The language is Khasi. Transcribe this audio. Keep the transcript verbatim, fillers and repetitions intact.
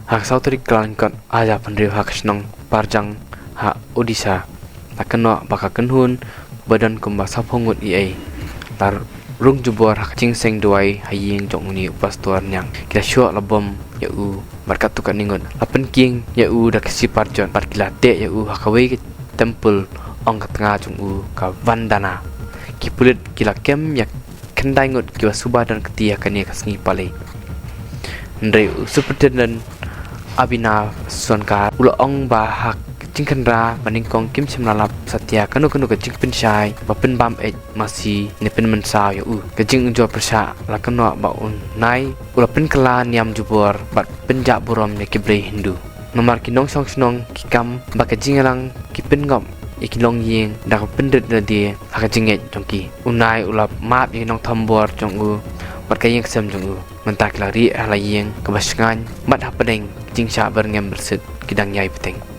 Ha ka saw tarik Kyllalyngkot ar hajar phew hynriew ha ka shnong Parjang ha Odisha, la kynnoh ba ka kynhun ba don kumba sawphew ngut ei ei la rung jubor ha ka jingseng duwai ha ïing jong une u pastor niang. Ki la shoh la bom ïa u bad katto katne ngut. La pynkieng ïa u da ka sipar jot bad ki la teh ïa u ha kawei ka temple, ong ka tnga jong u ka Vandana. Ki pulit ki la kem ïa khyndai ngut kiba suba don kti ha kane ka sngi Pali. Hynrei u Superintendent Abhinav Sonkar u la ong ba ha ka jingkhynra ba nyngkong kim shym la lap satia kano kano ka jingpynshai ba pynbam eit masi ne pynmynsaw ïa u. Ka jingujor pyrshah la kynnoh ba u nai u la pynkylla niam jubor bad pynjah burom ïa ki blei Hindu. Namar ki nongshong shnong ki kam ba ka jingïalang ki pynngop ïa ki longïing da ka pynrit lade ha ka jingngeit jong ki. U nai u la map ïa ki nongthombor jong u bad ka ïing ka sem jong u. Mynta ki la rieh ha la ïing kaba shngaiñ bad hapdeng ka jingshah byrngem byrsit ki dang ïai bteng.